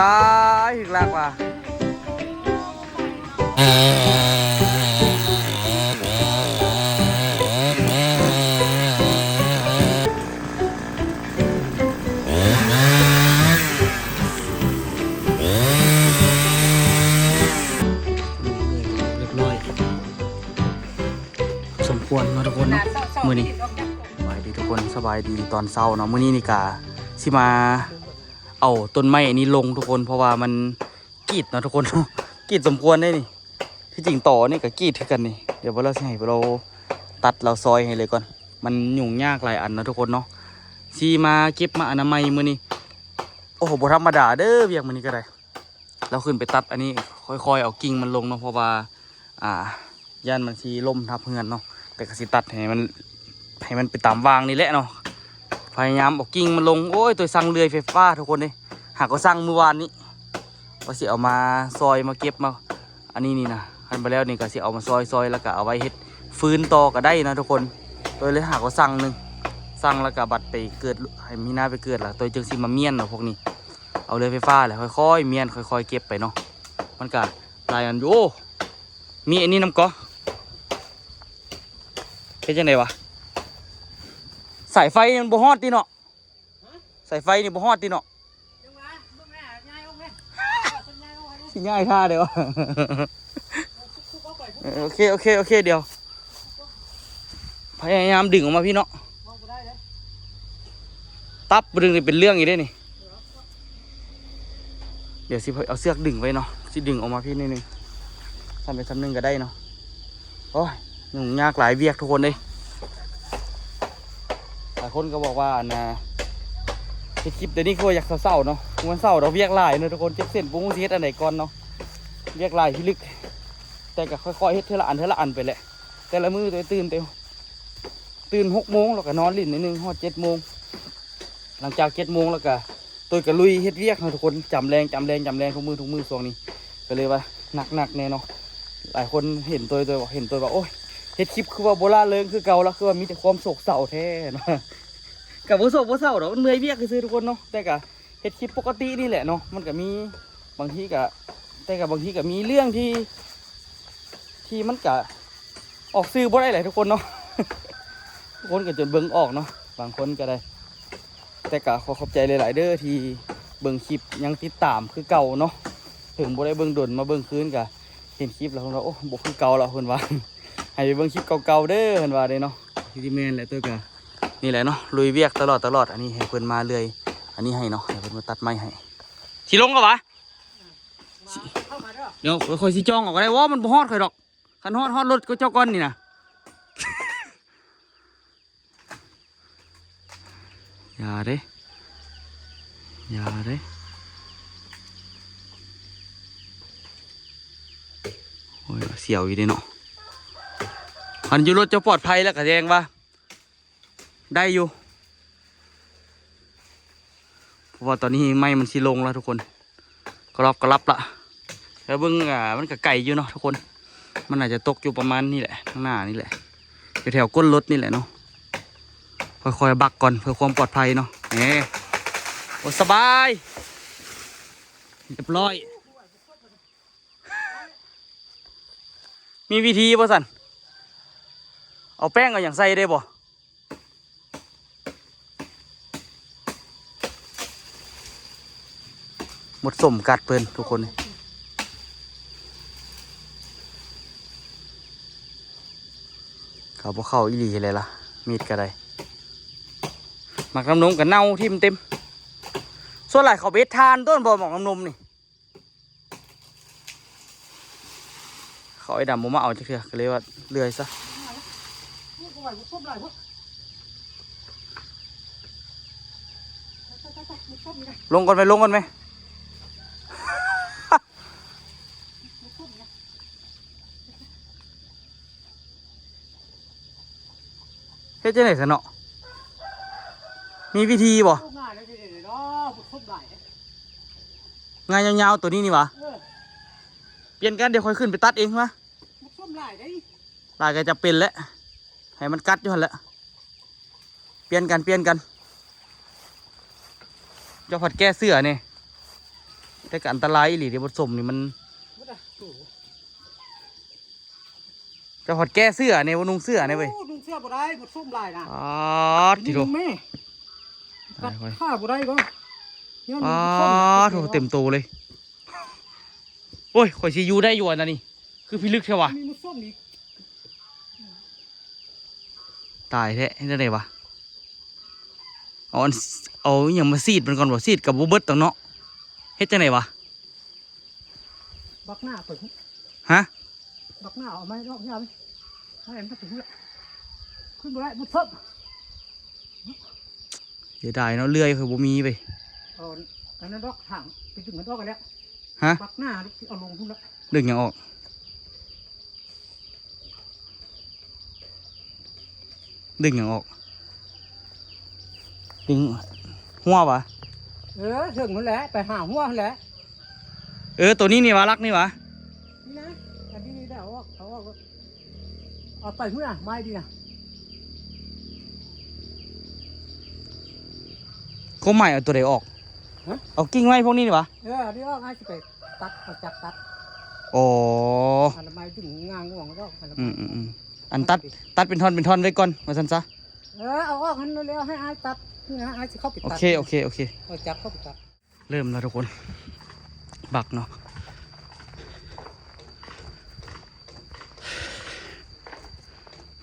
ຕาย ຖືກลัກว่ะ เรียบร้อย สมควรเนาะทุกคนเนาะ มื้อนี้ สบายดีทุกคน สบายดีตอนเช้าเนาะ มื้อนี้นี่กะสิมาเอาต้นไม้อันนี้ลงทุกคน เพราะว่ามันกรีดเนาะทุกคน กรีดสมควรเด้นี่ ที่จริงตอนี่กะกรีดคือกันนี่ เดี๋ยวบ่าวลาวสิให้บ่าวลาวตัดลาวซอยให้เลยก่อน มันยุ่งยากหลายอันเนาะทุกคนเนาะ สิมาเก็บมาอนามัยมื้อนี้ โอ้โห บ่ธรรมดาเด้อ เวียกมื้อนี้ก็ได้ ลาวขึ้นไปตัดอันนี้ ค่อยๆเอากิ่งมันลงเนาะ เพราะว่า อ่า ย่านมันสิล้มทับเฮือนเนาะ แต่ก็สิตัดให้มัน ให้มันไปตามวางนี่แหละเนาะ พยายามเอากิ่งมันลง โอ้ย ตัวสั่งเลื่อยไฟฟ้าทุกคนเด้ หากก็สั่งมื้อวานนี้ ว่าสิเอามาซอยมาเก็บมา อันนี้นี่นะ คันไปแล้วนี่ก็สิเอามาซอยๆ แล้วก็เอาไว้เฮ็ดฟืนต่อก็ได้นะทุกคน โดยเลยหากก็สั่งหนึ่ง สั่งแล้วก็บัดไปเกิด ให้มีหน้าไปเกิดล่ะ โดยจึงสิมาเมี้ยนเนาะพวกนี้ เอาเลื่อยไฟฟ้าแหละ ค่อยๆเมี้ยน ค่อยๆเก็บไปเนาะ มันก็หลายอันอยู่ โอ้ มีอันนี้นำก่อ เป็นจั่งใด๋วะ สายไฟมันบ่ฮอดติเนาะ สายไฟนี่บ่ฮอดติเนาะ สิย้ายท่าเด้อ เออ โอเค โอเค โอเค เดี๋ยว พยายามดึงออกมาพี้เนาะ ตับดึงนี่เป็นเรื่องอีกเด้นี่ เดี๋ยวสิเอาเสือกดึงไว้เนาะ สิดึงออกมาพี้นิดนึง ทำไปทำหนึ่งก็ได้เนาะ โอ้ย ยุ่งยากหลายเวียกทุกคนเด้ หลายคนก็บอกว่า อันน่ะ เฮ็ดคลิปเดี๋ยวนี้คือว่าอยากเซาๆเนาะ มันเซาดอก เวียกหลายเนาะทุกคน เจ็บเส้น บ่ฮู้สิเฮ็ดอันใดก่อนเนาะ เวียกหลายพิลึก แต่ก็ค่อยๆเฮ็ดเทื่อละอัน เทื่อละอันไปแหละ แต่ละมื้อตัวตื่นแต่ ตื่นหกโมง แล้วก็นอนลิ้นนิดนึง ฮอดเจ็ดโมง หลังจากเจ็ดโมงแล้วก็ โตยก็ลุยเฮ็ดเวียกเนาะทุกคน จำแลง จำแลง จำแลงทุกมื้อ ทุกมื้อช่วงนี้ ก็เลยว่าหนักๆแน่เนาะ หลายคนเห็นโตย โตยบอก เห็นโตยว่า โอ้ย เฮ็ดคลิปคือว่าบ่ร่าเริงคือเก่าละ คือว่ามีแต่ความโศกเศร้าแท้เนาะ ก็บ่โศกบ่เศร้าดอก มันเมื่อยเวียกซื่อๆทุกคนเนาะ แต่ก็เฮ็ดคลิปปกตินี่แหละเนาะ มันก็มีบางทีก็ แต่ก็บางทีก็มีเรื่องที่ ที่มันก็ออกสื่อบ่ได้แหละทุกคนเนาะ ทุกคนก็จนเบิ่งออกเนาะ บางคนก็ได้ แต่ก็ขอขอบใจหลายๆเด้อที่เบิ่งคลิป ยังติดตามคือเก่าเนาะ ถึงบ่ได้เบิ่งดน มาเบิ่งคืนก็เห็นคลิปแล้วเพิ่นว่า โอ้ บ่คือเก่าแล้ว เพิ่นว่า ให้ไปเบิ่งคลิปเก่าๆเด้อ เพิ่นว่าเด้เนาะ ที่แม่นแหละ ตัวก็นี่แหละเนาะ ลุยเวียกตลอดๆ อันนี้ให้เพิ่นมาเลื่อย อันนี้ให้เนาะ ให้เพิ่นมาตัดไม้ให้ สิลงก็วะ เดี๋ยวข้อยสิจ่องออกก็ได้ ว้า มันบ่ฮอดข้อยดอก คันฮอด ฮอดรถก็เจ้าก่อนนี่นะ อย่าเด้ อย่าเด้ โอ้ย เสียวอยู่เด้เนาะ คันอยู่รถเจ้าปลอดภัยแล้วก็แสดงว่า ได้อยู่ เพราะว่าตอนนี้ไม้มันสิลงแล้วทุกคน กระลอบกระลับละ แล้วเบิ่ง อ่า มันก็ไกลอยู่เนาะทุกคน มันอาจจะตกอยู่ประมาณนี่แหละ ข้างหน้านี่แหละ อยู่แถวก้นรถนี่แหละเนาะ ค่อยๆบักก่อนเพื่อความปลอดภัยเนาะ นี่ โอ้ สบาย เรียบร้อย มีวิธีบ่ซั่น เอาแป้งเอาหยังใส่ได้บ่ หมดส้มกัดเพิ่นทุกคน เขาบ่เข้าอีหลีเลยล่ะ มีดก็ได้ หมากน้ำนมก็เน่าทิ่มเต็ม ส่วนหลายเขาไปเฮ็ดทานต้นบ่ หมากน้ำนมนี่ เขาไอ้ดำบ่มาเอาจักเทื่อ ก็เลยว่าเลื่อยซะ ลงก่อนไหม ลงก่อนไหม เฮ็ดจั่งใด๋ซะเนาะ มีวิธีบ่ ง่ายแล้วเด้เนาะ บักส้มหลายเด้ ง่ายยาวๆ ตัวนี้นี่หวา เออ เปลี่ยนกัน เดี๋ยวค่อยขึ้นไปตัดเองมา บักส้มหลายเด้ หลายก็จะเป็นแหละ ให้มันกัดอยู่หั่นแหละ เปลี่ยนกัน เปลี่ยนกัน เจ้าผัดแก้เสื้อนี่ ແຕ່ກໍອັນຕະລາຍອີ່ຫຼີເດ້ ບົດສົມນີ້ມັນ ເຈົ້າພັດແກ້ເສື້ອແດ່ ບໍ່ນຸ່ງເສື້ອແດ່ເວີຍ. ໂອ້ ນຸ່ງເສື້ອບໍ່ໄດ້ ບົດສົມຫຼາຍນະ. ອາດ ຕິໂດ ແມ່ ຕາຍ ກັດ ໂອ້ຍ ຂາບໍ່ໄດ້ກໍ ອາດ ໂອ້ ເຕັມໂຕເລີຍ. ໂອ້ຍ ຂ້ອຍຊິຢູ່ໄດ້ຢູ່ອັນນັ້ນນີ້ ຄືພິລຶກແທ້ວະ. ມີມຸດສົ້ມອີກ ຕາຍແທ້ ເຮັດຈັ່ງໃດວະ? ເອົາອັນ ເອົາອີ່ຫຍັງມາສີດມັນກ່ອນບໍ່? ສີດກໍບໍ່ເບິດດອກເນາະ. ເຮັດຈັ່ງໃດວະ? ບັກໜ້າໄປພຸ້ນ ຮະ? ບັກໜ້າເອົາໄມ້ອອກຍາມ ໃຫ້ມັນໄປພຸ້ນລະ ຂຶ້ນບໍ່ໄດ້ ບໍ່ເຖິບ. ເສຍດາຍເນາະ ເລື່ອຍຂ້ອຍບໍ່ມີເວີຍ. ເອົາອັນນັ້ນດອກ ຖາງໄປດຶງມັນອອກແລ້ວ ຮະ? ບັກໜ້າເອົາລົງພຸ້ນລະ. ດຶງຫຍັງອອກ? ດຶງຫຍັງອອກ? ດຶງຫົວຫວາ? ເອີ ເຖິງຫັ້ນແຫຼະ ໄປຫາຫົວຫັ້ນແຫຼະ. ເອີ ໂຕນີ້ນີ້ຫວາ? ຫຼັກນີ້ຫວາ? ນີ້ນະ ອັນນີ້ນີ້ໄດ້ ເອົາອອກ ເອົາອອກ ເອົາໄປພຸ້ນນະ ໄມ້ດີນະ. ຄວາມໝາຍເອົາໂຕໃດອອກ? ຮະ? ເອົາກິ່ງໄມ້ພວກນີ້ນີ້ຫວາ? ເອີ ອັນນີ້ອອກ ອ້າຍຊິໄປຕັດ ເອົາຈັກຕັດ. ອໍ ອັນໄມ້ດຶງງ່າງອອກ ອັນ ອືມໆໆ ອັນຕັດ ຕັດເປັນທ່ອນເປັນທ່ອນໄວ້ກ່ອນ ວ່າຊັ້ນຊະ. ເອີ ເອົາອອກຫັ້ນແລ້ວ ໃຫ້ອ້າຍຕັດ ອ້າຍຊິເຂົ້າໄປຕັດ. ໂອເຄ ໂອເຄ ໂອເຄ ເອົາຈັກເຂົ້າໄປຕັດ. ເລີ່ມແລ້ວທຸກຄົນ ບັກເນາະ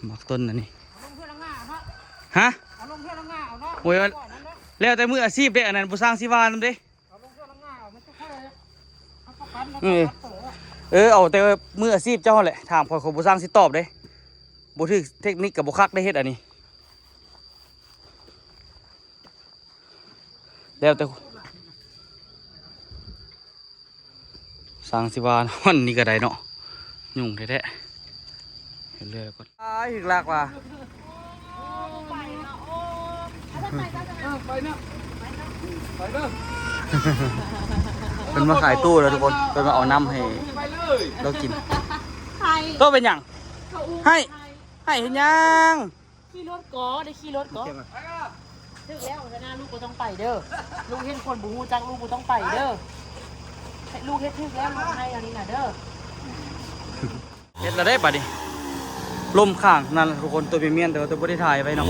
ບັກຕົ້ນອັນນີ້ ເອົາລົງເທື່ອລະງ່າເນາະ. ຮະ? ເອົາລົງເທື່ອລະງ່າເອົາເນາະ. ໂອ້ຍ ແລ້ວແຕ່ມືອາຊີບເດ້ ອັນນັ້ນບໍ່ຊ່າງຊິວ່ານຳເດ້. ເອົາລົງເທື່ອລະງ່າເອົາ ມັນຈະຄ່ອຍຮັບປະກັນ ເອີ ເອີ ເອົາແຕ່ມືອາຊີບເຈົ້າຫັ້ນແຫຼະ ຖາມຂ້ອຍ ຂ້ອຍບໍ່ຊ່າງຊິຕອບເດ້ ບໍ່ຖືກເທັກນິກກໍບໍ່ຄັກໄດ້ເຮັດອັນນີ້. ແລ້ວແຕ່ ຊ່າງຊິວ່າ ອັນນີ້ກໍໄດ້ເນາະ ຫຍຸ້ງແທ້ໆ. ເຮັດເລື້ອຍກ່ອນ ອ້າຍ ຖືກລັກວ່າ ເອີ ໄປເນາະ ໄປເນາະ ໄປເດີ. ເພິ່ນມາຂາຍຕູ້ແລ້ວທຸກຄົນ ເພິ່ນມາເອົານ້ຳໃຫ້ລາວກິນ. ໃຫ້ ໂຕເປັນຫຍັງ? ເຂົາອຸ້ມ ໃຫ້ ໃຫ້ ໃຫ້ເຮັດຫຍັງ? ຂີ່ລົດກໍ ໄດ້ຂີ່ລົດກໍ ຖືກແລ້ວ ເທື່ອໜ້າລູກບໍ່ຕ້ອງໄປເດີ ລູກເຫັນຄົນບໍ່ຮູ້ຈັກ ລູກບໍ່ຕ້ອງໄປເດີ ລູກເຮັດຖືກແລ້ວ ລູກໃຫ້ອັນນີ້ນະເດີ. ເຮັດແລ້ວເດ້ບາດນີ້ ລົມຂ້າງນັ້ນແຫຼະທຸກຄົນ ໂຕມຽນໆ ແຕ່ວ່າໂຕບໍ່ໄດ້ຖ່າຍໄວ້ເນາະ.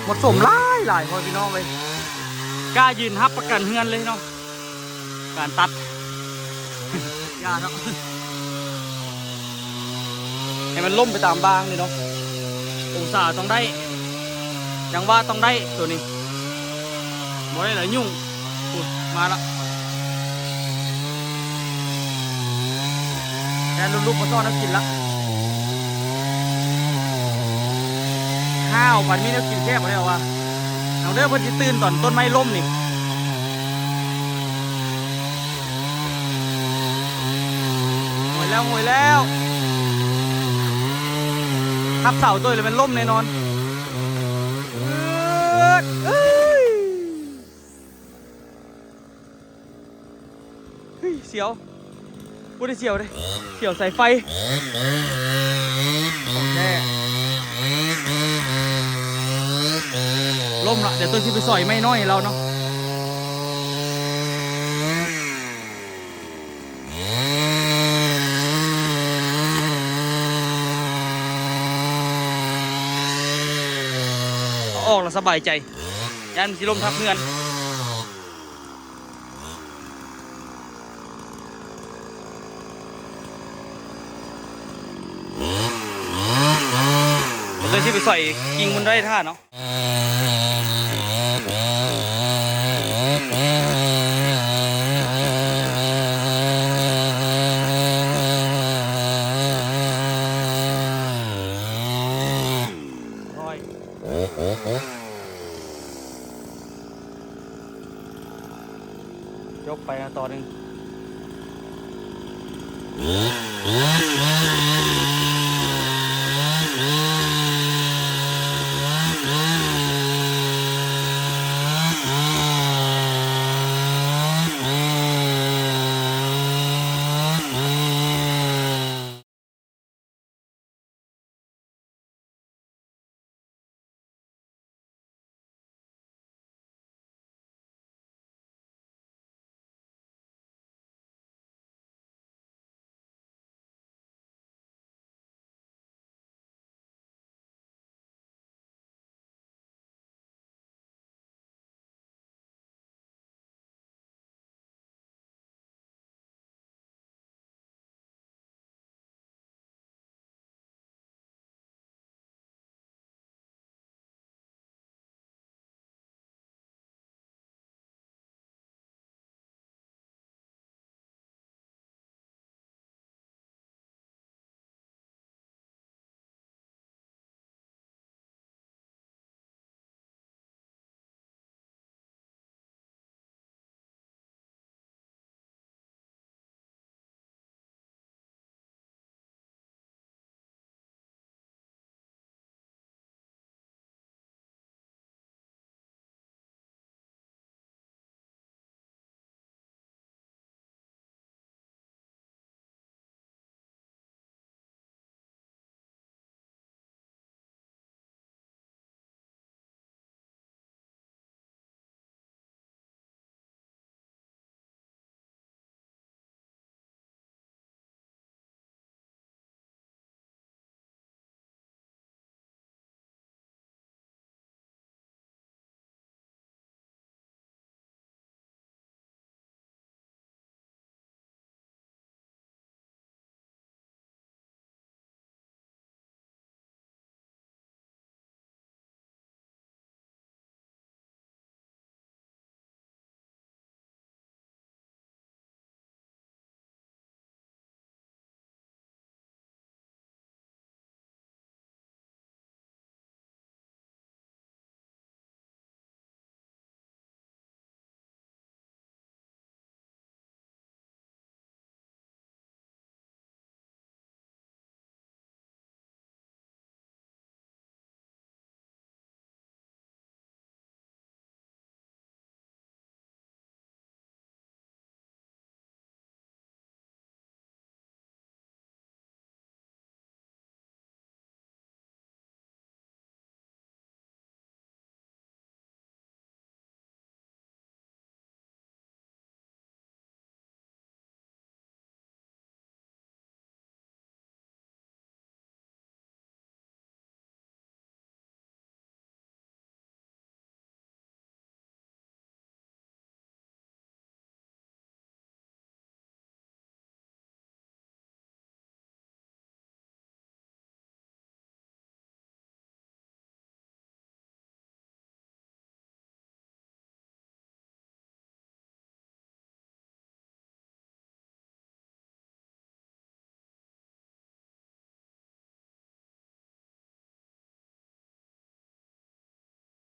ໝົດສົມຫຼາຍໆ ພໍ່ພີ່ນ້ອງເອີຍ ກ້າຢືນຮັບປະກັນເຮືອນເລີຍເນາະ. ການຕັດ ຢ່າເນາະ ໃຫ້ມັນລົມໄປຕາມບາງນີ້ເນາະ ອົງສາຕ້ອງໄດ້ ຈັງຫວະຕ້ອງໄດ້ໂຕນີ້ ບໍ່ໄດ້ລະຫຍຸ້ງ. ໂອ້ຍ ມາລະ ແລ່ນລຸບໆ ມາຊອກແນວກິນລະ ຫ້າວ ບັດມີແນວກິນແຊບບໍ່ໄດ້ວ່າ ເອົາເດີ ເພິ່ນຊິຕື່ນຕອນຕົ້ນໄມ້ລົ້ມນີ້. ໂຫຍແລ້ວ ໂຫຍແລ້ວ ທັບເສົາໂຕນີ້ແລ້ວແມ່ນລົ້ມແນ່ນອນ. ເອີດ ເອີຍ ເຮີ້ຍ ສຽວ ບໍ່ໄດ້ສຽວເດ້ ສຽວສາຍໄຟ ຂອງແທ້. ລົ້ມລະ ດຽວໂຕຊິໄປສອຍໄມ້ນ້ອຍໃຫ້ລາວເນາະ. ເອົາອອກແລ້ວສະບາຍໃຈ ຢ້ານມັນຊິລົ້ມທັບເຮືອນ. ເດີຊິໄປສອຍກິ່ງມັນໄດ້ທ່າເນາະ. ຈົບໄປນະ ຕອນໜຶ່ງ.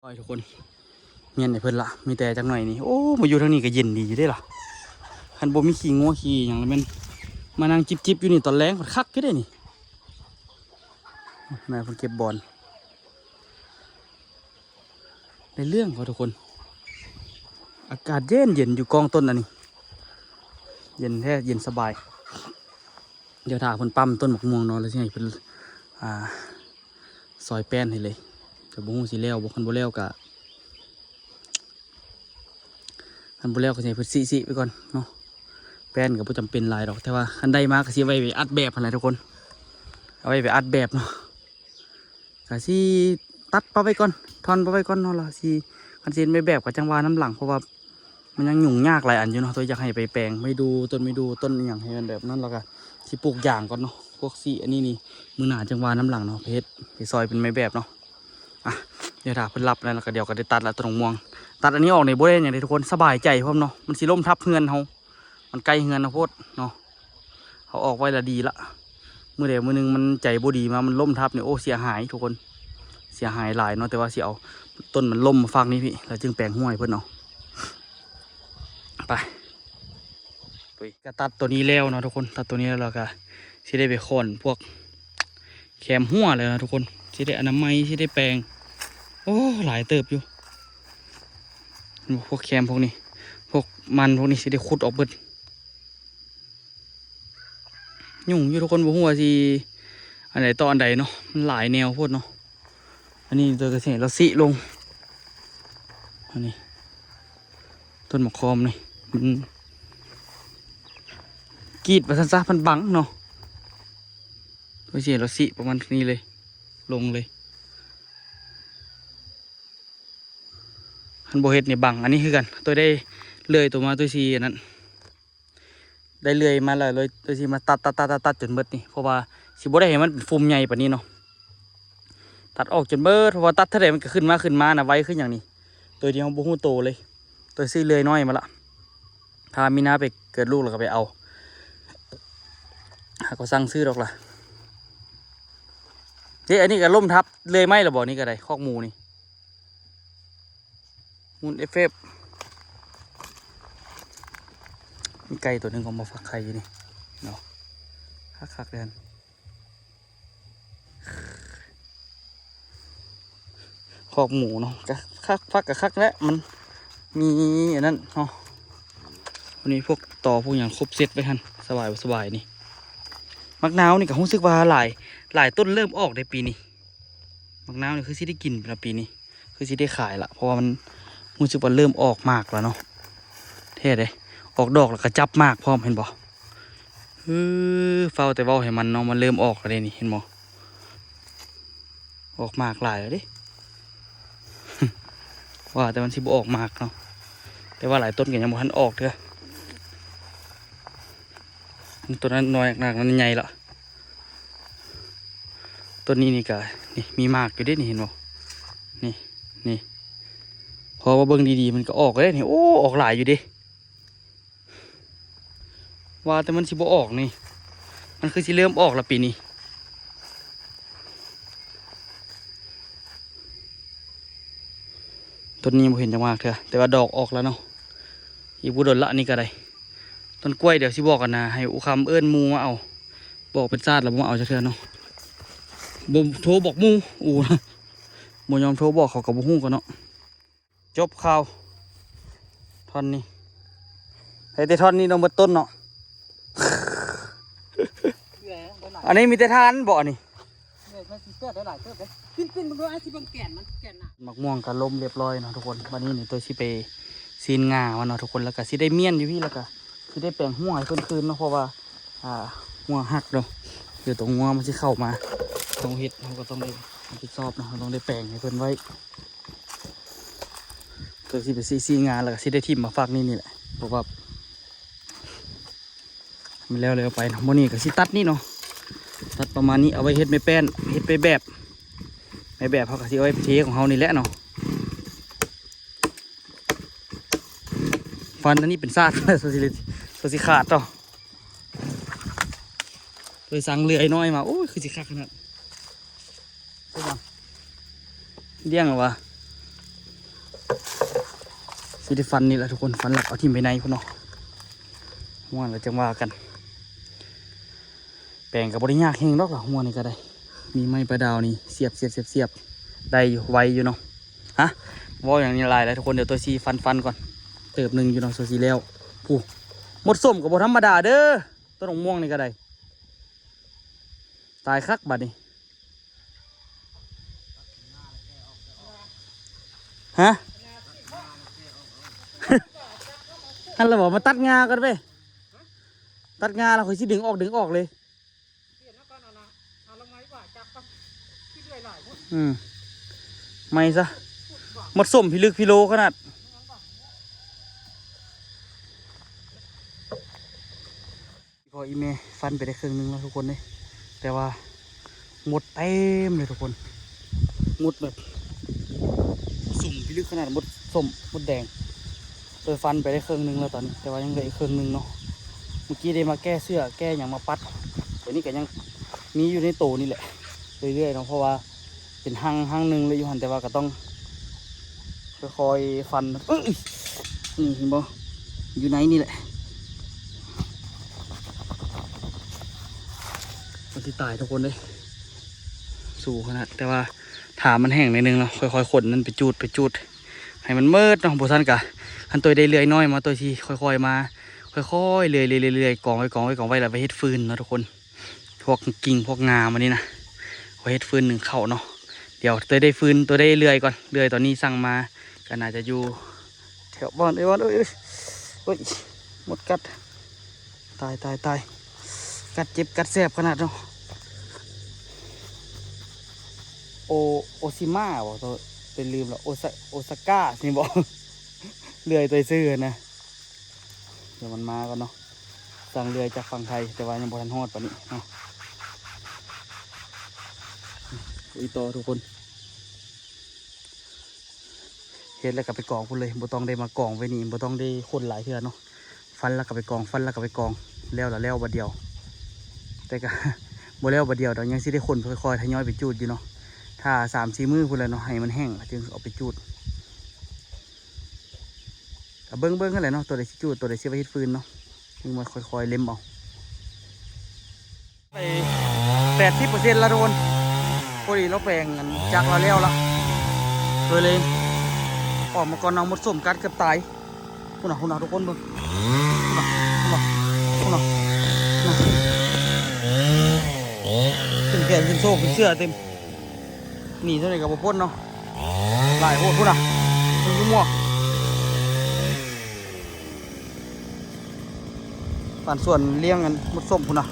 ໂອ້ຍ ທຸກຄົນ ແມ່ນໃຫ້ເພິ່ນລະ ມີແຕ່ຈັກໜ້ອຍນີ້. ໂອ້ ມາຢູ່ທາງນີ້ກໍເຢັນດີຢູ່ເດ້ລະ. ຄັນບໍ່ມີຂີ້ງົວຂີ້ຫຍັງລະແມ່ນມານັ່ງຈິບໆຢູ່ນີ້ຕອນແລງ ຄັກຢູ່ເດ້ນີ້. ແມ່ເພິ່ນເກັບບອນ ໄດ້ເລື່ອງເຂົາ ທຸກຄົນ. ອາກາດເຢັນໆ ຢູ່ກ້ອງຕົ້ນອັນນີ້ ເຢັນແທ້ ເຢັນສະບາຍ. ດຽວຖ້າເພິ່ນປ້ຳຕົ້ນໝາກມ່ວງເນາະ ແລ້ວຊິໃຫ້ເພິ່ນ ອ່າ ຊອຍແປ້ນໃຫ້ເລີຍ. ແຕ່ບໍ່ຮູ້ຊິແລ້ວບໍ່ ຄັນບໍ່ແລ້ວກະ ຄັນບໍ່ແລ້ວກໍຊິໃຫ້ເພິ່ນຊິໆໄປກ່ອນເນາະ. ແປ້ນກໍບໍ່ຈຳເປັນຫຼາຍດອກ ແຕ່ວ່າຄັນໄດ້ມາກໍຊິໄວ້ໄປອັດແບບຫັ້ນແຫຼະທຸກຄົນ ເອົາໄວ້ໄປອັດແບບເນາະ. ກະຊິຕັດປະໄວ້ກ່ອນ ທ່ອນປະໄວ້ກ່ອນເນາະ ລະຊິ ຄັນຊິເຮັດແບບກໍຈັ່ງວ່ານຳຫຼັງ ເພາະວ່າມັນຍັງຫຍຸ້ງຍາກຫຼາຍອັນຢູ່ເນາະ. ໂຕຢາກໃຫ້ໄປແປງໄມ້ດູ ຕົ້ນໄມ້ດູ ຕົ້ນອີ່ຫຍັງໃຫ້ມັນແບບນັ້ນ ລະກະຊິປູກຢາງກ່ອນເນາະ. ພວກຊິອັນນີ້ນີ້ ມື້ໜ້າຈັ່ງວ່ານຳຫຼັງເນາະ ໄປເຮັດໄປຊອຍເປັນໄມ້ແບບເນາະ. ອ່ະ ດຽວຖ້າເພິ່ນລັບແລ້ວ ລະກະດຽວກໍໄດ້ຕັດລະ ຕົ້ນໝາກມ່ວງ. ຕັດອັນນີ້ອອກນີ້ບໍ່ໄດ້ຫຍັງເດ້ທຸກຄົນ ສະບາຍໃຈພ້ອມເນາະ ມັນຊິລົ້ມທັບເຮືອນເຮົາ ມັນໃກ້ເຮືອນເຮົາໂພດເນາະ. ເຮົາອອກໄວ້ລະດີລະ ມື້ໃດມື້ໜຶ່ງມັນໃຈບໍ່ດີມາ ມັນລົ້ມທັບນີ້ ໂອ້ ເສຍຫາຍທຸກຄົນ ເສຍຫາຍຫຼາຍເນາະ. ແຕ່ວ່າຊິເອົາຕົ້ນມັນລົ້ມມາຟາກນີ້ພີ້ ແລ້ວຈຶ່ງແປງຫົວໃຫ້ເພິ່ນເອົາ. ໄປ ໄປ ກະຕັດໂຕນີ້ແລ້ວເນາະທຸກຄົນ ຕັດໂຕນີ້ແລ້ວ ແລ້ວກະຊິໄດ້ໄປຄ້ອນພວກແຄມຫົວແລ້ວເນາະທຸກຄົນ ຊິໄດ້ອະນາໄມ ຊິໄດ້ແປງ. ໂອ້ ຫຼາຍເຕີບຢູ່ ພວກແຄມພວກນີ້ ພວກມັນພວກນີ້ຊິໄດ້ຂຸດອອກເບິດ. ຫຍຸ້ງຢູ່ທຸກຄົນ ບໍ່ຮູ້ວ່າຊິອັນໃດຕໍ່ອັນໃດເນາະ ມັນຫຼາຍແນວໂພດເນາະ. ອັນນີ້ໂຕກະຊິໃຫ້ລາວຊິລົງ ອັນນີ້ຕົ້ນໝາກຄອມນີ້ ມັນກີດວ່າຊັ້ນຊະ ມັນບັງເນາະ. ໂຕຊິໃຫ້ລາວຊິປະມານນີ້ເລີຍ ລົງເລີຍ. ຄັນບໍ່ເຮັດນີ້ບັງ ອັນນີ້ຄືກັນ ໂຕໄດ້ເລື່ອຍໂຕມາ ໂຕຊິອັນນັ້ນ ໄດ້ເລື່ອຍມາແລ້ວ ໂຕຊິມາຕັດໆໆໆ ຈົນເບິດນີ້ ເພາະວ່າຊິບໍ່ໄດ້ໃຫ້ມັນເປັນຟຸມໃຫຍ່ປານນີ້ເນາະ. ຕັດອອກຈົນເບິດ ເພາະວ່າຕັດເທົ່າໃດມັນກໍຂຶ້ນມາ ຂຶ້ນມານະ ໄວຄືຫຍັງນີ້ ໂດຍທີ່ເຮົາບໍ່ຮູ້ໂຕເລີຍ. ໂຕຊື້ເລື່ອຍນ້ອຍມາລະ ຖ້າມີໜ້າໄປເກີດລູກແລ້ວກໍໄປເອົາ ຫາກໍສັ່ງຊື້ດອກລະ. ເດ້ ອັນນີ້ກໍລົ້ມທັບເລື່ອຍໄມ້ລະບໍ່ ນີ້ກໍໄດ້ ຄອກໝູນີ້. ໝູນເອຟເອຟ ມີໄກ່ໂຕໜຶ່ງກໍມາຟັກໄຂ່ຢູ່ນີ້ເນາະ ຄັກໆເລີຍ. ຄອກໝູເນາະ ກະຄັກ ຟັກກະຄັກແຫຼະ ມັນມີອັນນັ້ນເນາະ. ວັນນີ້ພວກຕໍພວກຫຍັງຄົບເຊັດໄວ້ຫັ້ນ ສະບາຍບໍ່ສະບາຍນີ້. ໝາກນາວນີ້ກະຮູ້ສຶກວ່າຫຼາຍ ຫຼາຍຕົ້ນເລີ່ມອອກໃນປີນີ້. ໝາກນາວນີ້ຄືຊິໄດ້ກິນລະປີນີ້ ຄືຊິໄດ້ຂາຍລະ ເພາະວ່າມັນຮູ້ສຶກວ່າເລີ່ມອອກໝາກລະເນາະ. ແທ້ເດ້ ອອກດອກລະກະຈັບໝາກພ້ອມ ເຫັນບໍ່. ເອີ ຟ້າວແຕ່ເວົ້າໃຫ້ມັນເນາະ ມັນເລີ່ມອອກລະເດ້ນີ້ ເຫັນບໍ່ ອອກໝາກຫຼາຍລະເດ້. ວ່າແຕ່ມັນຊິບໍ່ອອກໝາກເນາະ ແຕ່ວ່າຫຼາຍຕົ້ນກໍຍັງບໍ່ທັນອອກເທື່ອ. ຕົ້ນນັ້ນນ້ອຍ ໜາກນັ້ນໃຫຍ່ລະ. ຕົ້ນນີ້ນີ້ກະ ນີ້ມີໝາກຢູ່ເດ້ນີ້ ເຫັນບໍ່ ນີ້ ນີ້ ເພາະວ່າເບິ່ງດີໆມັນກໍອອກເດ້ນີ້. ໂອ້ ອອກຫຼາຍຢູ່ເດ້ ວ່າແຕ່ມັນຊິບໍ່ອອກນີ້ ມັນຄືຊິເລີ່ມອອກລະປີນີ້. ຕົ້ນນີ້ບໍ່ເຫັນຈັກໝາກເທື່ອ ແຕ່ວ່າດອກອອກລະເນາະ. ອີກບໍ່ດົນລະ ອັນນີ້ກໍໄດ້ ຕົ້ນກ້ວຍ ດຽວຊິບອກກັນນະ ໃຫ້ອູຄຳເອີ້ນໝູ່ມາເອົາ ບອກເປັນຊາດລະບໍ່ມາເອົາຈັກເທື່ອເນາະ. ບໍ່ໂທບອກໝູ່ ອູ ບໍ່ຍອມໂທບອກ ເຂົາກໍບໍ່ຮູ້ກັນເນາະ. ຈົບຂ່າວທ່ອນນີ້ ໃຫ້ແຕ່ທ່ອນນີ້ເນາະ ໝົດຕົ້ນເນາະ. ອັນນີ້ມີແຕ່ທ່ານບໍ່ ອັນນີ້ ເອີ ມັນຊິເກີດໄດ້ຫຼາຍເຕີບເດ້. ປິ່ນໆ ເບິ່ງດູ ອາ ຊິເບິ່ງແກ່ນມັນ ແກ່ນໜາ. ໝາກມ່ວງກໍລົ້ມລຽບຮ້ອຍເນາະທຸກຄົນ. ບັດນີ້ນີ້ໂຕຊິໄປຊີ້ນງາມັນເນາະທຸກຄົນ ແລ້ວກໍຊິໄດ້ມ້ຽນຢູ່ພີ້ ແລ້ວກໍຊິໄດ້ແປງຫົວໃຫ້ເພິ່ນຄືນເນາະ ເພາະວ່າ ອ່າ ຫົວຫັກເນາະ. ດຽວໂຕງົວມັນຊິເຂົ້າມາ ຕ້ອງເຮັດ ເຮົາກໍຕ້ອງໄດ້ຮັບຜິດຊອບເນາະ ເຮົາຕ້ອງໄດ້ແປງໃຫ້ເພິ່ນໄວ້. ໂຕຊິໄປຊີ້ ຊີ້ງາ ແລ້ວກໍຊິໄດ້ຖິ້ມມາຟາກນີ້ນີ້ແຫຼະ ເພາະວ່າ ມັນແລ້ວໆໄປເນາະ. ມື້ນີ້ກໍຊິຕັດນີ້ເນາະ ຕັດປະມານນີ້ ເອົາໄວ້ເຮັດໄມ້ແປ້ນ ເຮັດໄມ້ແບບ ໄມ້ແບບເຮົາກໍຊິເອົາໄວ້ເທຂອງເຮົານີ້ແຫຼະເນາະ. ຟັນອັນນີ້ເປັນຊາດ ໂຕຊິ ໂຕຊິຂາດເນາະ. ໂຕສັ່ງເລື່ອຍນ້ອຍມາ ໂອ້ຍ ຄືຊິຄັກຂະໜາດ. ເດ້ງແລ້ວວະ ມີແຕ່ຟັນນີ້ແຫຼະທຸກຄົນ ຟັນລັກເອົາຖິ້ມໄປໃນພຸ້ນເນາະ. ຫົວແລ້ວຈັ່ງວ່າກັນ ແປງກໍບໍ່ໄດ້ຍາກແຮງດອກລະ ຫົວນີ້ກໍໄດ້ ມີໄມ້ປະດາວນີ້ ສຽບໆໆໆ ໄດ້ຢູ່ ໄວຢູ່ເນາະ. ຮະ ເວົ້າຫຍັງນີ້ຫຼາຍແລ້ວທຸກຄົນ ດຽວຕົວຊິຟັນໆກ່ອນ ເຕີບໜຶ່ງຢູ່ເນາະ ຕົວຊິແລ້ວ. ຜູ້ ມົດສົ້ມກໍບໍ່ທຳມະດາເດີ ຕົ້ນໝາກມ່ວງນີ້ກໍໄດ້ ຕາຍຄັກບາດນີ້. ຮະ ຫັ້ນລະບໍ່ ມາຕັດຫຍ້າກ່ອນເວີຍ ຕັດຫຍ້າແລ້ວຂ້ອຍຊິດຶງອອກ ດຶງອອກເລີຍ ອືມ ໄມ້ຊະ ໝົດສົ້ມພິລຶກພິໂລຂະໜາດ. ພໍ່ອີ່ແມ່ຟັນໄປໄດ້ເຄິ່ງໜຶ່ງແລ້ວທຸກຄົນເດ້ ແຕ່ວ່າມົດເຕັມເລີຍທຸກຄົນ ມົດແບບ ສຸມພິລຶກຂະໜາດ ມົດສົ້ມ ມົດແດງ. ໂດຍຟັນໄປໄດ້ເຄິ່ງໜຶ່ງແລ້ວຕອນນີ້ ແຕ່ວ່າຍັງເຫຼືອອີກເຄິ່ງໜຶ່ງເນາະ. ເມື່ອກີ້ໄດ້ມາແກ້ເຊື້ອແກ້ຫຍັງມາປັດ ໂຕນີ້ກໍຍັງມີຢູ່ໃນໂຕນີ້ແຫຼະ ເລື້ອຍໆເນາະ ເພາະວ່າ ເປັນຮັງ ຮັງໜຶ່ງເລີຍຢູ່ຫັ້ນ ແຕ່ວ່າກໍຕ້ອງຄ່ອຍໆຟັນ. ເອີຍ ນີ້ເຫັນບໍ່ ຢູ່ໃນນີ້ແຫຼະ ມັນຊິຕາຍທຸກຄົນເດ້ ສູ້ຂະໜາດ. ແຕ່ວ່າຖ້າມັນແຫ້ງໜ້ອຍໜຶ່ງເນາະ ຄ່ອຍໆຂົນມັນໄປຈູດ ໄປຈູດໃຫ້ມັນໝົດເນາະ. ບໍ່ຊັ້ນກະ ຄັນໂຕໃດເລື່ອຍນ້ອຍມາ ໂຕຊິຄ່ອຍໆມາ ຄ່ອຍໆເລື່ອຍໆ ເລື່ອຍໆ ກອງໄວ້ ກອງໄວ້ ກອງໄວ້ ແລ້ວໄປເຮັດຟືນເນາະທຸກຄົນ. ພວກກິ່ງພວກງາມັນນີ້ນະ ໄວ້ເຮັດຟືນໜຶ້ງເຂົ້າເນາະ. ດຽວໂຕໃດໄດ້ຟືນ ໂຕໃດເລື່ອຍກ່ອນ ເລື່ອຍຕອນນີ້ສັ່ງມາ ກໍໜ້າຈະຢູ່ແຖວບ້ານເອີຍ ບ້ານເອີຍ ໂອ້ຍ ມົດກັດ ຕາຍ ຕາຍ ຕາຍ ກັດເຈັບກັດແສບຂະໜາດເນາະ. ໂອ ໂອຊິມາບໍ່ ໂຕ ເປັນລືມແລ້ວ ໂອຊາ ໂອຊາການີ້ບໍ່ ເລື່ອຍໂຕຊື່ນະ. ດຽວມັນມາກ່ອນເນາະ ສັ່ງເລື່ອຍຈາກຝັ່ງໄທ ແຕ່ວ່າຍັງບໍ່ທັນຮອດປານນີ້ເນາະ. ອີ່ຕໍ່ທຸກຄົນ ເຮັດແລ້ວກໍໄປກອງພຸ້ນເລີຍ ບໍ່ຕ້ອງໄດ້ມາກອງໄວ້ນີ້ ບໍ່ຕ້ອງໄດ້ຂົນຫຼາຍເທື່ອເນາະ. ຟັນແລ້ວກໍໄປກອງ ຟັນແລ້ວກໍໄປກອງ ແລ້ວລະແລ້ວບາດດຽວ ແຕ່ກໍ ບໍ່ແລ້ວບາດດຽວດອກ ຍັງຊິໄດ້ຂົນຄ່ອຍໆທະຍອຍໄປຈູດຢູ່ເນາະ. ຖ້າສາມສີ່ມື້ພຸ້ນແຫຼະເນາະ ໃຫ້ມັນແຫ້ງແລ້ວຈຶ່ງເອົາໄປຈູດ. ກໍເບິ່ງໆຫັ້ນແຫຼະເນາະ ໂຕໃດຊິຈູດ ໂຕໃດຊິໄວ້ເຮັດຟືນເນາະ ຈຶ່ງມາຄ່ອຍໆເລັມເອົາ. ໄປແປດສິບເປີເຊັນແລ້ວທຸກຄົນ ພໍດີລາວແປງອັນຈັກລາວແລ້ວລະ ໂດຍເລີຍອອກມາກ່ອນເນາະ. ມົດສົ້ມກັດເກືອບຕາຍ ພຸ້ນນະ ພຸ້ນນະ ທຸກຄົນເບິ່ງ ພຸ້ນນະ ພຸ້ນນະ ພຸ້ນນະ ຂຶ້ນແຂນຂຶ້ນໂຊກຂຶ້ນເສື້ອເຕັມ. ໜີເທົ່າໃດກໍບໍ່ພົ້ນເນາະ ຫຼາຍໂພດພຸ້ນນະ ເບິ່ງຢູ່ໝວກ. ປານສວນລ້ຽງອັນມົດສົ້ມພຸ້ນນະ.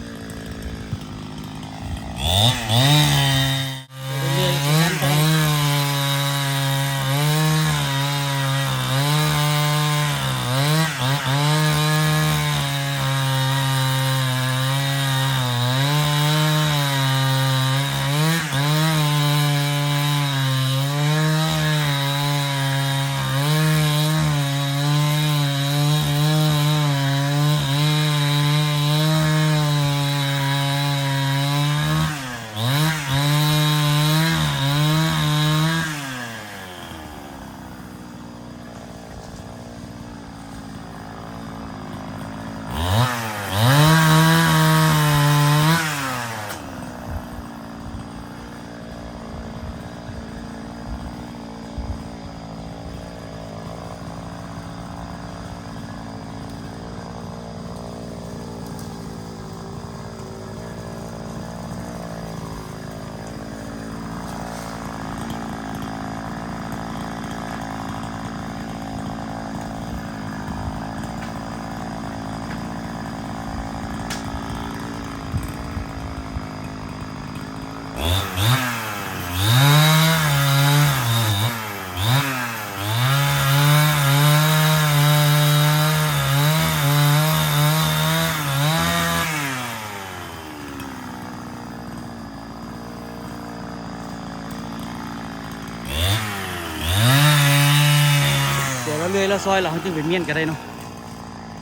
ດຽວລາວເລື່ອຍລາວຊອຍລະ ເຮົາຈຶ່ງໄປມ້ຽນກໍໄດ້ເນາະ.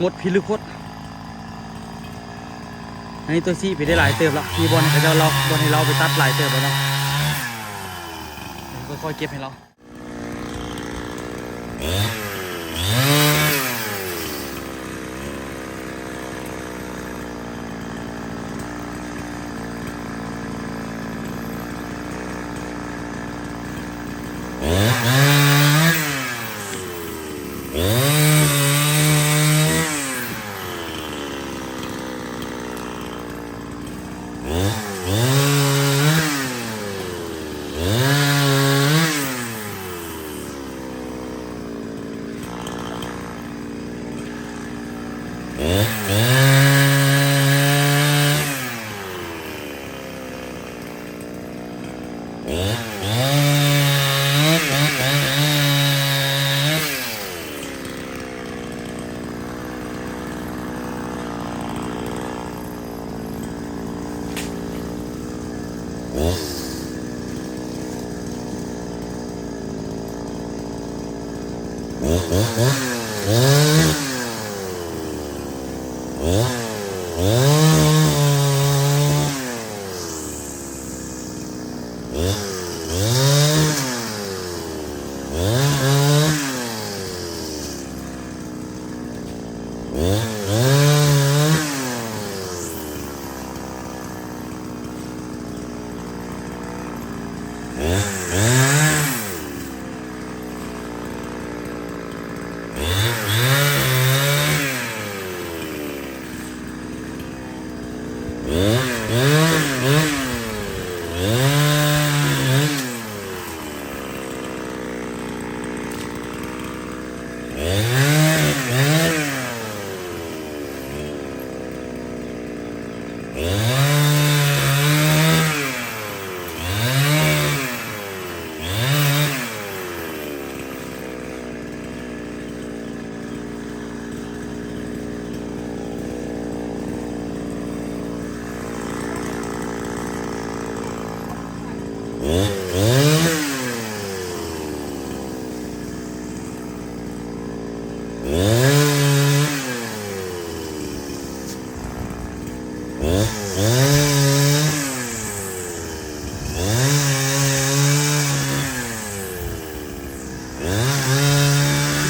ໝົດພິລຶກໂພດ. ອັນນີ້ຕົວຊີ້ໄປໄດ້ຫຼາຍເຕີບລະ ມີບ່ອນໃຫ້ເຂົາເຈົ້າເລາະ ບ່ອນໃຫ້ເລາະໄປຕັດຫຼາຍເຕີບລະເນາະ. ຄ່ອຍໆເກັບໃຫ້ລາວ.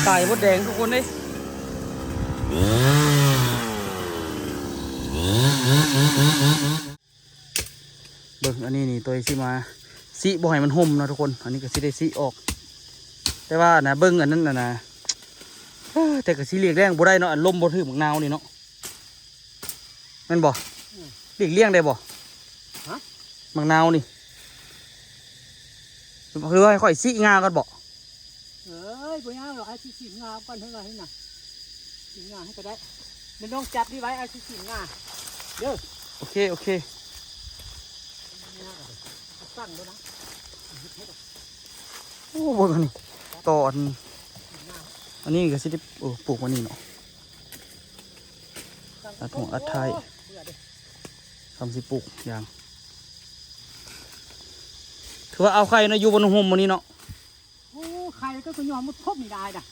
ตายมดแดงทุกคนเอ้ย เบิ่ง อันนี้นี่ ตัวสิมาสิบ่ให้มันห่มเนาะทุกคน อันนี้ก็สิได้สิออก แต่ว่านะ เบิ่งอันนั้นน่ะนะ เอ้อ แต่ก็สิหลีกเลี่ยงบ่ได้เนาะ อันลมบ่ถืกหมากนาวนี่เนาะ แม่นบ่ อืม หลีกเลี่ยงได้บ่ ฮะ หมากนาวนี่ หรือว่าให้ข้อยสิงาก่อนบ่ เอ้ย บ่ยากดอก อ้ายสิ สิงาก่อนเถาะ ว่าหั่นน่ะ สิงาให้ก็ได้ แม่น้องจับนี่ไว้ อ้ายสิ สิงาเด้อ โอเค โอเค ตั้งโลดนะ โอ้ เบิ่งอันนี้ ตอน อันนี้ก็สิได้ เออ ปลูกไว้นี่เนาะ อัดหัวอัดท้าย เบื่อเด้ ทำสิปลูกยาง ถือว่าเอาไข่เนาะ อยู่บนห่มมื้อนี้เนาะ โอ้ ไข่ก็ ก็ยอมบ่ทบนี่ได้ดะ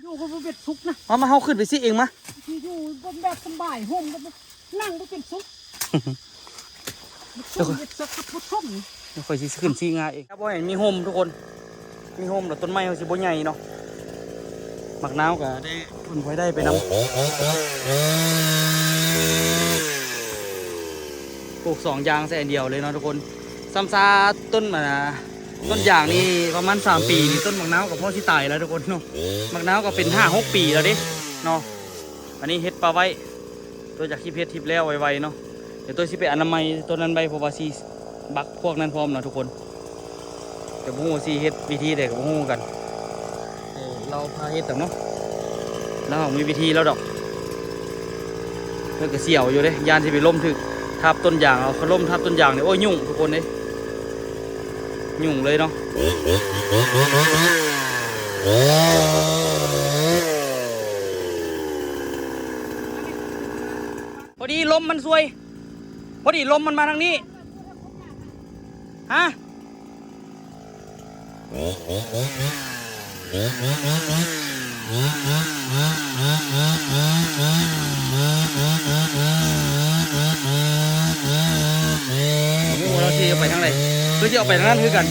อยู่ก็บ่เป็นสุขนะ มา มา เฮาขึ้นไปสิเองมา สิอยู่บ่แบบสำบาย ห่มก็บ่ นั่งบ่เป็นสุข บ่ทบ เดี๋ยว เฮ็ดสักบ่ทบนี่ เดี๋ยวข้อยสิขึ้นสิงาเอง ถ้าบ่ให้มีห่มทุกคน มีห่มแล้วต้นไม้เฮาสิบ่ใหญ่เนาะ หมากนาวก็ได้ เพิ่นค่อยได้ไปนำ ปลูกสองอย่างใส่อันเดียวเลยเนาะทุกคน ซ้ำซาต้น อ่า ต้นยางนี่ประมาณสามปีนี่ ต้นหมากนาวก็พอสิตายแล้วทุกคนเนาะ หมากนาวก็เป็นห้าหกปีแล้วเด้เนาะ อันนี้เฮ็ดปะไว้ ตัวจากคลิปเฮ็ดคลิปแล้วไวๆเนาะ เดี๋ยวตัวสิไปอนามัยต้นนั้นไว้ เพราะว่าสิบักพวกนั้นพร้อมเนาะทุกคน แต่บ่ฮู้ว่าสิเฮ็ดวิธีใดก็บ่ฮู้คือกัน เออ ลาวพาเฮ็ดดอกเนาะ ลาวมีวิธีลาวดอก เพิ่นก็เสี่ยวอยู่เด้ ย่านสิไปล้มถืกทับต้นยาง เอาล้มทับต้นยางนี่ โอ้ย ยุ่งทุกคนเด้ ยุ่งเลยเนาะ พอดีลมมันซวย พอดีลมมันมาทางนี้ ฮะ โอ้โห เราสิไปทางใด คือสิออกไปทางนั้นคือกัน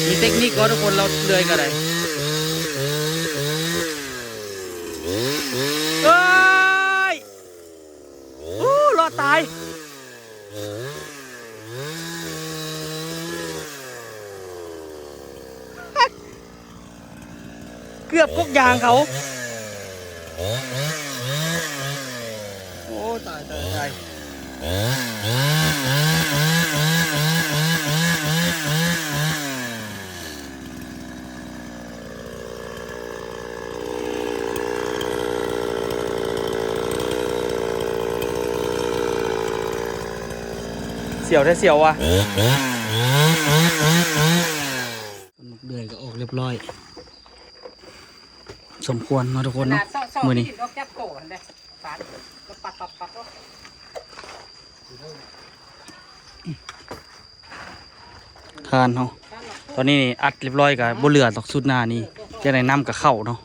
มีเทคนิคก็ทุกคน เราเลื่อยก็ได้ เอ้ย โอ้ รอดตาย เกือบกกยางเขา โอ้ ตาย ตาย ตาย เสียวแท้เสียวว่ะ ต้นบักเดือยก็ออกเรียบร้อย สมควรเนาะทุกคนเนาะ ขนาดเซาะ เซ ມື້ນີ້ ດອກຈັບໂຕຫັ້ນເດ້ ສານ ປັດໆໆ ໂອ້ ທ່ານເຮົາ ຕອນນີ້ນີ້ອັດຮຽບຮ້ອຍ ກະບໍ່ເຫຼືອດອກ ຊຸດໜ້ານີ້ ຈະໄດ້ນຳກະເຂົ້າເນາະ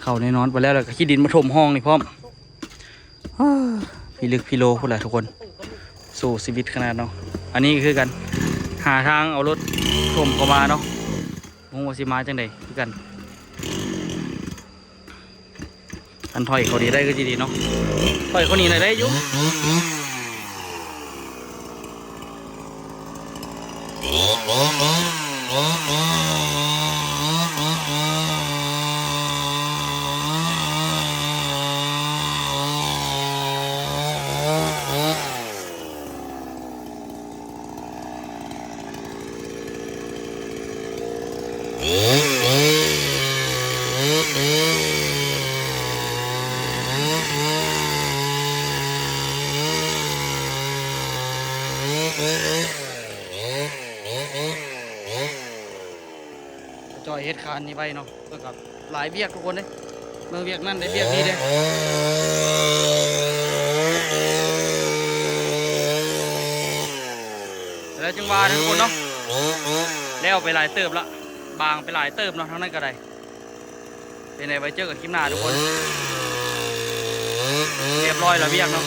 ເຂົ້າແນ່ນອນ. ໄປແລ້ວ ແລ້ວກະຂີ້ດິນມາຖົມຮ່ອງນີ້ພ້ອມ. ອ້າ ພິລຶກພິໂລພຸ້ນແຫຼະທຸກຄົນ ສູ້ຊີວິດຂະໜາດເນາະ. ອັນນີ້ກະຄືກັນ ຫາທາງເອົາລົດຖົມເຂົ້າມາເນາະ ບໍ່ຮູ້ວ່າຊິມາຈັ່ງໃດຄືກັນ. ຄັນຖອຍເຂົານີ້ໄດ້ກະຊິດີເນາະ ຖອຍເຂົານີ້ໄດ້ຢູ່. ຈອຍເຮັດຄານນີ້ໄວ້ເນາະ ເພິ່ນກະຫຼາຍວຽກທຸກຄົນເດ້ ເບິ່ງວຽກນັ້ນໄດ້ວຽກນີ້ເດ້ ແລ້ວຈຶ່ງວ່າເດີທຸກຄົນເນາະ ແລ້ວໄປຫຼາຍເຕີບລະ ບາງໄປຫຼາຍເຕີບເນາະ ທາງນັ້ນກະໄດ້. ເປັນໃດ ໄວ້ເຈີກັນຄລິບໜ້າທຸກຄົນ. ຮຽບຮ້ອຍລະວຽກເນາະ